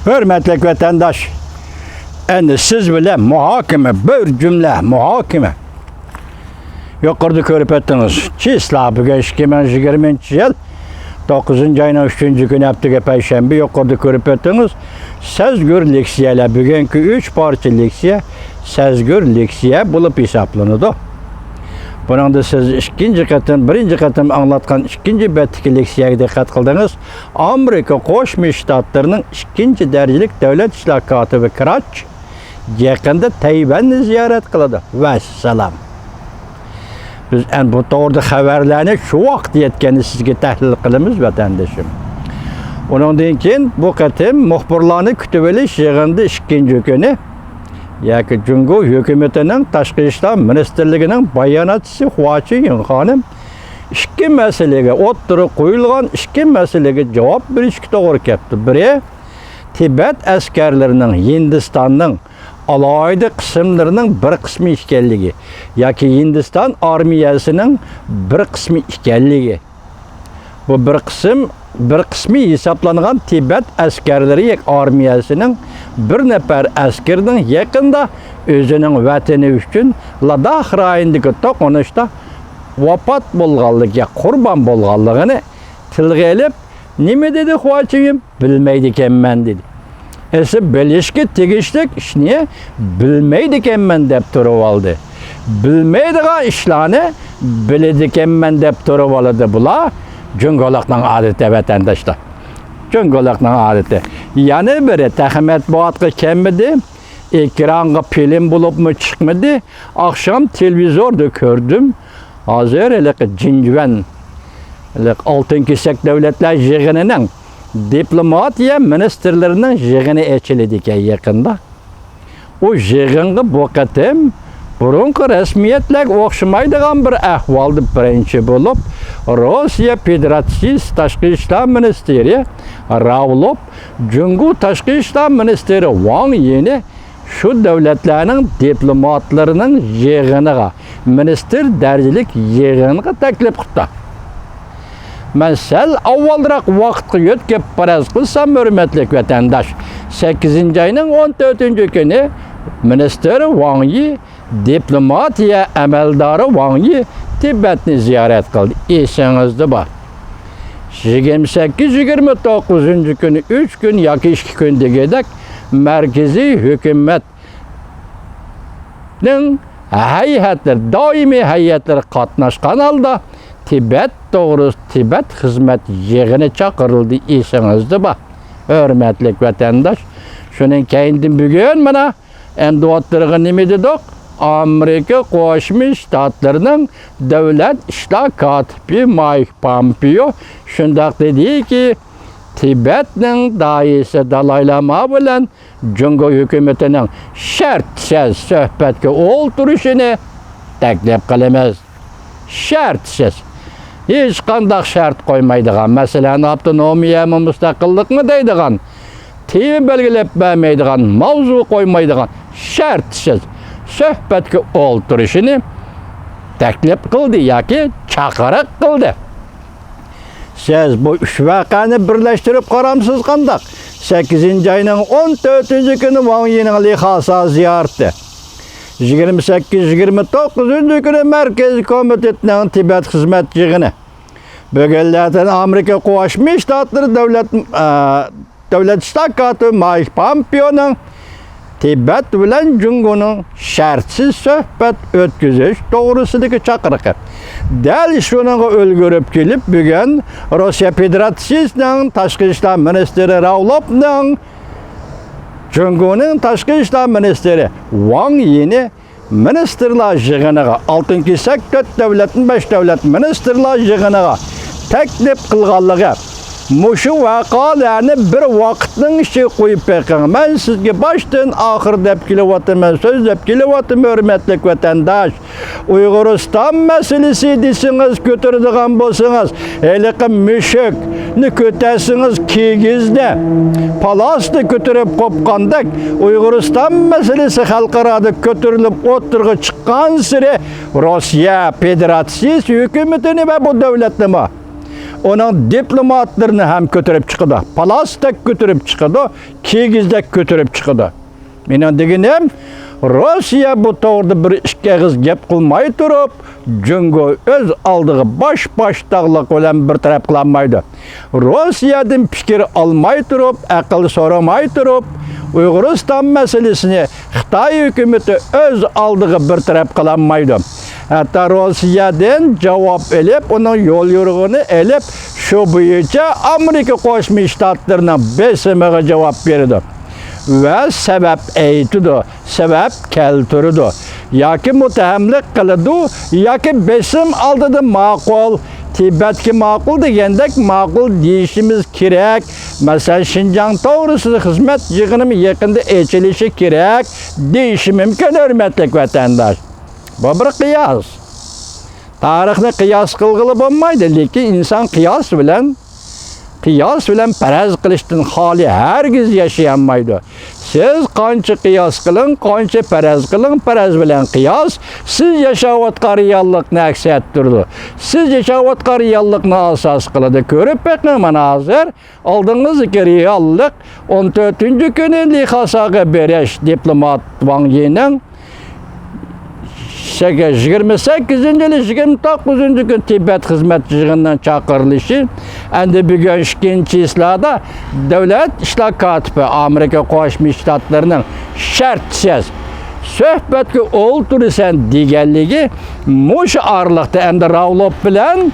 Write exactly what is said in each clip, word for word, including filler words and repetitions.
ھۆرمەتلىك ۋەتەنداش، ئەمدى سىز بىلەن مۇھاكىمە، بىر جۈملە مۇھاكىمە. يۇقىرىدا كۆرۈپ ئۆتتىڭىز. چىسلا بۈگۈن ئىككى مىڭ يىگىرمىنچى يىل توققۇزىنچى ئاينىڭ ئۈچىنچى كۈنى، ھەپتىگە پەيشەنبە. يۇقىرىدا كۆرۈپ ئۆتتىڭىز. سەزگۈر لېكسىيەلەر، بۈگۈنكى ئۈچ پارچە لېكسىيە سەزگۈر لېكسىيە بولۇپ ھېسابلىنىدۇ. بۇنىڭدا سىز ئىككىنچى قېتىم، بىرىنچى قېتىم ئاڭلاتقان ئىككىنچى بەتتىكى لېكسىيەگە دىققەت قىلدىڭىز. ئامېرىكا قوشما شتاتلىرىنىڭ ئىككىنچى دەرىجىلىك دۆلەت ئىشلار كاتىپى كراچ يېقىندا تەيۋەننى زىيارەت قىلىدۇ. ۋەسسالام. بىز ئەنە بۇ توغرىدا خەۋەرلەرنى شۇ ۋاقىت يەتكەندە سىزگە تەھلىل قىلىمىز، ۋەتەندىشىم. ئۇنىڭدىن كېيىن بۇ قېتىم مۇخبىرلارنى كۈتۈۋېلىش يىغىنىدا ئىككىنچى كۈنى، ياكى جۇڭگو ھۆكۈمىتىنىڭ تاشقى ئىشلار مىنىستىرلىكىنىڭ باياناتچىسى خۇا چۈيىڭ خانىم ئىككى مەسىلىگە، ئوتتۇرىغا قويۇلغان ئىككى مەسىلىگە جاۋاب بېرىشكە توغرا كەپتۇ. بىرى، تىبەت ئەسكەرلىرىنىڭ ھىندىستاننىڭ ئالاھىدە قىسىملىرىنىڭ بىر قىسمى ئىكەنلىكى ياكى ھىندىستان ئارمىيەسىنىڭ بىر قىسمى ئىكەنلىكى. بۇ بىر قىسىم، بىر قىسمى ھېسابلانغان تىبەت ئەسكەرلىرى ئارمىيەسىنىڭ بىر نەپەر ئەسكىرىنىڭ يېقىندا ئۆزىنىڭ ۋەتىنى ئۈچۈن لاداخ رايونىدىكى توقۇنۇشتا ۋاپات بولغانلىقى، قۇربان بولغانلىقىنى تىلغا ئېلىپ، نېمە دېدى خۇا چۈيىڭ؟ بىلمەيدىكەنمەن دېدى. ئەسلى بىلىشكە تېگىشلىك ئىشنى بىلمەيدىكەنمەن دەپ تۇرۇۋالدى. بىلمەيدىغان ئىشلارنى بىلىدىكەنمەن دەپ تۇرۇۋالىدۇ بۇلار. جۇڭگولۇقنىڭ ئادىتى، ۋەتەنداشلار. جۇڭگولۇقنىڭ ئادىتى. يەنە بىرى، تېخى مەتبۇئاتقا كەلمىدى. ئېكرانغا فىلىم بولۇپمۇ چىقمىدى. ئاخشام تېلېۋىزوردا كۆردۈم. ھازىر ھېلىقى جىنجۈەن، ھېلىقى ئالتۇن كېسەك دۆلەتلەر يىغىنىنىڭ دىپلوماتىيە مىنىستىرلىرىنىڭ يىغىنى ئېچىلىدىكەن يېقىندا. ئۇ يىغىنغا بۇ قېتىم بۇرۇنقى رەسمىيەتلەرگە ئوخشىمايدىغان بىر ئەھۋالدا بىرىنچى بولۇپ، روسىيە فېدېراتسىيىسى تاشقى ئىشلار مىنىستىرى راۋلوف جۇڭگو تاشقى ئىشلار مىنىستىرى ۋاڭ يىنى شۇ دۆلەتلەرنىڭ دىپلوماتلىرىنىڭ يىغىنىغا، مىنىستىر دەرىجىلىك يىغىنغا تەكلىپ قىپتۇ. مەن سەل ئاۋۋالراق ۋاقىتقا يۆتكەپ پەرەز قىلسام، ھۆرمەتلىك ۋەتەنداش، سەككىزىنچى ئاينىڭ ئون تۆتىنچى كۈنى مىنىستىر ۋاڭ يى، دىپلوماتىيە ئەمەلدارى ۋاڭ يى تىبەتنى زىيارەت قىلدى. ئېسىڭىزدە بار. يىگىرمە سەككىز، يىگىرمە توققۇزىنچى كۈنى، ئۈچ كۈن ياكى ئىككى كۈن دېگۈدەك، مەركىزىي ھۆكۈمەتنىڭ ھەيئەتلىرى، دائىمىي ھەيئەتلىرى قاتناشقان ھالدا تىبەت توغرىسىدا تىبەت خىزمەت يىغىنى چاقىرىلدى، ئېسىڭىزدە بار، ھۆرمەتلىك ۋەتەنداش. شۇنىڭ كەينىدىن بۈگۈن مانا ئەمدى ئوتتۇرىغا نېمە دېدۇق؟ ئامېرىكا قوشما شتاتلىرىنىڭ دۆلەت ئىشلار كاتىپى مايك پامپېئو شۇنداق دېدىكى، تىبەتنىڭ داھىيسى دالاي لاما بىلەن جۇڭگو ھۆكۈمىتىنىڭ شەرتسىز سۆھبەتكە ئولتۇرۇشىنى تەكلىپ قىلىمىز. شەرتسىز. ھېچقانداق شەرت قويمايدىغان، مەسىلەن، ئاپتونومىيەمۇ، مۇستەقىللىقمۇ دەيدىغان، تېما بەلگىلەپ بەرمەيدىغان، ماۋزۇ قويمايدىغان، شەرتسىز سۆھبەتكە ئولتۇرۇشىنى تەكلىپ قىلدى ياكى چاقىرىق قىلدى. سىز بۇ ئۈچ ۋەقەنى بىرلەشتۈرۈپ قارامسىز قانداق؟ سەككىزىنچى ئاينىڭ ئون تۆتىنچى كۈنى ۋاڭ يىنىڭ لىخاسا زىيارىتى. يىگىرمە سەككىز، يىگىرمە توققۇزىنچى كۈنى مەركىزىي كومىتېتنىڭ تىبەت خىزمەت يىغىنى. بۈگۈنلەردىن ئامېرىكا قوشما شتاتلىرى دۆلەت، ئە، دۆلەت ئىشلار كاتىپى مايك پامپېئونىڭ تىبەت بىلەن جۇڭگونىڭ شەرتسىز سۆھبەت ئۆتكۈزۈش توغرىسىدىكى چاقىرىقى. دەل شۇنىڭغا ئۈلگۈرۈپ كېلىپ، بۈگۈن روسىيە فېدېراتسىيىسىنىڭ تاشقى ئىشلار مىنىستىرى راۋلوفنىڭ جۇڭگونىڭ تاشقى ئىشلار مىنىستىرى ۋاڭ يىنى مىنىستىرلار يىغىنىغا، ئالتۇن كېسەك تۆت دۆلەتنى، بەش دۆلەت مىنىستىرلار يىغىنىغا تەكلىپ قىلغانلىقى، مۇشۇ ۋەقەلەرنى بىر ۋاقىتنىڭ ئىچىگە قويۇپ بېقىڭ. مەن سىزگە باشتىن ئاخىر دەپ كېلىۋاتىمەن، سۆزلەپ كېلىۋاتىمەن، ھۆرمەتلىك ۋەتەنداش. ئۇيغۇرىستان مەسىلىسى دېسىڭىز، كۆتۈرىدىغان بولسىڭىز، ھېلىقى مۈشۈكنى كۆتەرسىڭىز، كىگىزنى، پالاسنى كۆتۈرۈپ قوپقاندەك، ئۇيغۇرىستان مەسىلىسى خەلقئارادا كۆتۈرۈلۈپ ئوتتۇرىغا چىققانسېرى، روسىيە فېدېراتسىيىسى ھۆكۈمىتىنى ۋە بۇ دۆلەتنىمۇ ئۇنىڭ دىپلوماتلىرىنى ھەم كۆتۈرۈپ چىقىدۇ، پالاسدەك كۆتۈرۈپ چىقىدۇ، كىگىزدەك كۆتۈرۈپ چىقىدۇ. مېنىڭ دېگىنىم، روسىيە بۇ توغرىدا بىر ئىككى ئېغىز گەپ قىلماي تۇرۇپ، جۇڭگو ئۆز ئالدىغا باش باشتاقلىق بىلەن بىر تەرەپ قىلالمايدۇ. روسىيەدىن پىكىر ئالماي تۇرۇپ، ئەقىل سورىماي تۇرۇپ، ئۇيغۇرىستان مەسىلىسىنى خىتاي ھۆكۈمىتى ئۆز ئالدىغا بىر تەرەپ قىلالمايدۇ. ھەتتا روسىيەدىن جاۋاب ئېلىپ، ئۇنىڭ يول يورۇقىنى ئېلىپ، شۇ بويىچە ئامېرىكا قوشما شتاتلىرىنىڭ بېسىمىغا جاۋاب بېرىدۇ ۋە سەۋەب ئېيتىدۇ، سەۋەب كەلتۈرىدۇ. ياكى مۇتتەھەملىك قىلىدۇ، ياكى بېسىم ئالدىدا ماقۇل، تىبەتكە ماقۇل دېگەندەك ماقۇل دېيىشىمىز كېرەك. مەسىلەن، شىنجاڭ توغرىسىدا خىزمەت يىغىنىمۇ يېقىندا ئېچىلىشى كېرەك دېيىشى مۇمكىن، ھۆرمەتلىك ۋەتەنداش. بۇ بىر قىياس. تارىخنى قىياس قىلغىلى بولمايدۇ، لېكىن ئىنسان قىياس بىلەن، قىياس بىلەن پەرەز قىلىشتىن خالىي ھەرگىز ياشىيالمايدۇ. سىز قانچە قىياس قىلىڭ، قانچە پەرەز قىلىڭ، پەرەز بىلەن قىياس سىز ياشاۋاتقان رېئاللىقنى ئەكس ئەتتۈرىدۇ. سىز ياشاۋاتقان رېئاللىقنى ئاساس قىلىدۇ. كۆرۈپ بېقىڭ، مانا ھازىر ئالدىڭىزدىكى رېئاللىق، ئون تۆتىنچى كۈنى لىخاساغا بېرىش، دىپلومات ۋاڭ يىنىڭ سەككىز، يىگىرمە سەككىزىنچى يىلى يىگىرمە توققۇزىنچى كۈن تىبەت خىزمەت يىغىنىنىڭ چاقىرىلىشى، ئەمدى بۈگۈن ئىككىنچى چىسلادا دۆلەت ئىشلار كاتىپى، ئامېرىكا قوشما شتاتلىرىنىڭ شەرتسىز سۆھبەتكە ئولتۇرىسەن دېگەنلىكى، مۇشۇ ئارىلىقتا ئەمدى راۋلوف بىلەن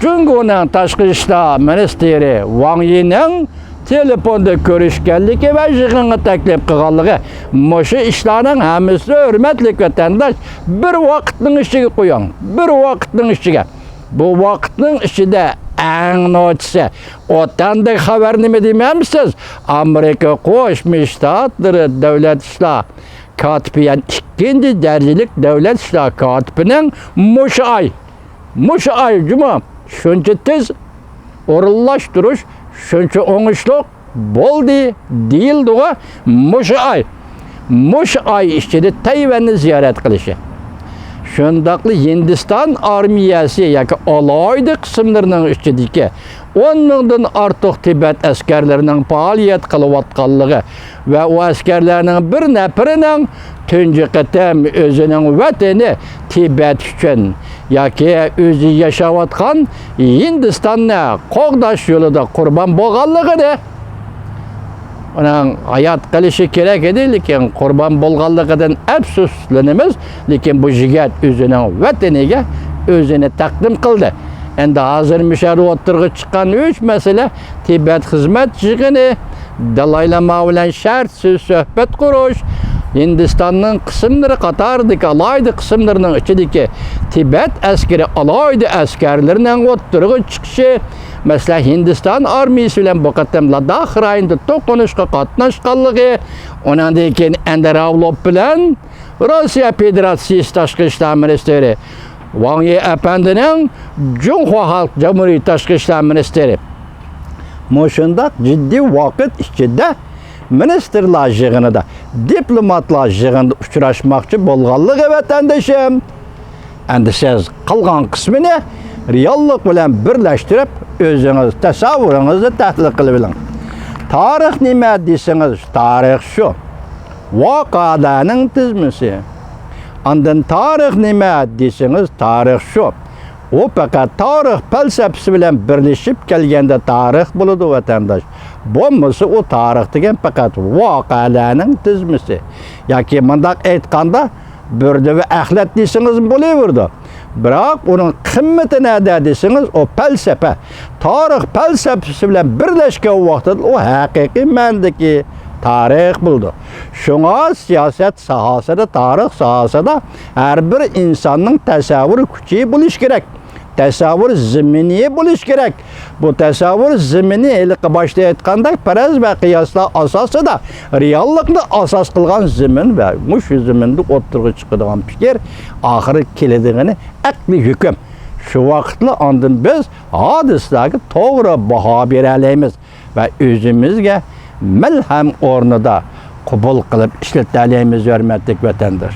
جۇڭگونىڭ تاشقى ئىشلار مىنىستىرى ۋاڭ يىنىڭ تېلېفوندا كۆرۈشكەنلىكى ۋە يىغىنغا تەكلىپ قىلغانلىقى، مۇشۇ ئىشلارنىڭ ھەممىسى، ھۆرمەتلىك ۋەتەنداش، بىر ۋاقىتنىڭ ئىچىگە قويۇڭ. بىر ۋاقىتنىڭ ئىچىگە. بۇ ۋاقىتنىڭ ئىچىدە ئەڭ نوچىسى، ئوتەندىكى خەۋەر نېمە دېمەمسىز؟ ئامېرىكا قوشما شتاتلىرى دۆلەت ئىشلار كاتىپى، يەنى ئىككىنچى دەرىجىلىك دۆلەت ئىشلار كاتىپىنىڭ مۇشۇ ئاي، مۇشۇ ئاي جۇمۇ شۇنچە تېز ئورۇنلاشتۇرۇش، شۇنچە ئوڭۇشلۇق بولدى دېيىلدىغۇ، مۇشۇ ئاي، مۇشۇ ئاي ئىچىدە تەيۋەننى زىيارەت قىلىشى. شۇنداقلا ھىندىستان ئارمىيەسى ياكى ئالاھىدە قىسىملىرىنىڭ ئىچىدىكى ئون مىڭدىن ئارتۇق تىبەت ئەسكەرلىرىنىڭ پائالىيەت قىلىۋاتقانلىقى ۋە ئۇ ئەسكەرلەرنىڭ بىر نەپىرىنىڭ تۇنجى قېتىم ئۆزىنىڭ ۋەتىنى تىبەت ئۈچۈن ياكى ئۆزى ياشاۋاتقان ھىندىستاننى قوغداش يولىدا قۇربان بولغانلىقىنى، ئۇنىڭ ھايات قېلىشى كېرەك ئىدى، لېكىن قۇربان بولغانلىقىدىن ئەپسۇسلىنىمىز، لېكىن بۇ يىگىت ئۆزىنىڭ ۋەتىنىگە ئۆزىنى تەقدىم قىلدى. ئەمدى ھازىر مۇشۇ يەردە ئوتتۇرىغا چىققان ئۈچ مەسىلە، تىبەت خىزمەت يىغىنى، دالاي لاما بىلەن شەرتسىز سۆھبەت قۇرۇش، ھىندىستاننىڭ قىسىملىرى قاتارىدىكى ئالاھىدە قىسىملىرىنىڭ ئىچىدىكى تىبەت ئەسكىرى ئالاھىدە ئەسكەرلىرىنىڭ ئوتتۇرىغا چىقىشى، مەسىلەن، ھىندىستان ئارمىيىسى بىلەن بۇ قېتىم لاداخ رايونىدا توقۇنۇشقا قاتناشقانلىقى، ئۇنىڭدىن كېيىن ئەندى راۋلوف بىلەن روسىيە فېدېراتسىيىسى تاشقى ئىشلار مىنىستىرى ۋاڭ يى ئەپەندىنىڭ جۇڭخۇا خەلق جۇمھۇرىيىتى تاشقى ئىشلار مىنىستىرى مۇشۇنداق جىددىي ۋاقىت ئىچىدە مىنىستىرلار يىغىنىدا، دىپلوماتلار يىغىنىدا ئۇچراشماقچى بولغانلىقى، ۋەتەندىشىم، ئەمدى سىز قالغان قىسمىنى رېئاللىق بىلەن بىرلەشتۈرۈپ، ئۆزىڭىز تەسەۋۋۇرىڭىزنى تەھلىل قىلىۋېلىڭ. تارىخ نېمە دېسىڭىز، تارىخ شۇ. ۋەقەلەرنىڭ تىزمىسى. ئاندىن تارىخ نېمە دېسىڭىز، تارىخ شۇ. ئۇ پەقەت تارىخ پەلسەپىسى بىلەن بىرلىشىپ كەلگەندە تارىخ بولىدۇ، ۋەتەنداش. بولمىسا، ئۇ تارىخ دېگەن پەقەت ۋەقەلەرنىڭ تىزمىسى. ياكى مۇنداق ئېيتقاندا، بۈردە ۋە ئەخلەت دېسىڭىز بولۇۋېرىدۇ. بىراق ئۇنىڭ قىممىتى نەدە دېسىڭىز، ئۇ پەلسەپە. تارىخ پەلسەپىسى بىلەن بىرلەشكەن ۋاقتىدا ئۇ ھەقىقىي مەنىدىكى تارىخ بولىدۇ. شۇڭا سىياسەت ساھەسىدە، تارىخ ساھەسىدە ھەر بىر ئىنساننىڭ تەسەۋۋۇر كۈچى بولۇشى كېرەك. تەسەۋۋۇر زېمىنى بولۇشى كېرەك. بۇ تەسەۋۋۇر زېمىنى ھېلىقى باشتا ئېيتقاندەك پەرەز ۋە قىياسلار ئاساسىدا رېئاللىقنى ئاساس قىلغان زېمىن ۋە مۇشۇ زېمىندا ئوتتۇرىغا چىقىدىغان پىكىر ئاخىرى كېلىدىغىنى ئەقلىي ھۆكۈم. شۇ ۋاقىتلا ئاندىن بىز ھادىسىلەرگە توغرا باھا بېرەلەيمىز ۋە ئۆزىمىزگە مەلھەم ئورنىدا قوبۇل قىلىپ ئىشلىتەلەيمىز، ھۆرمەتلىك ۋەتەنداش.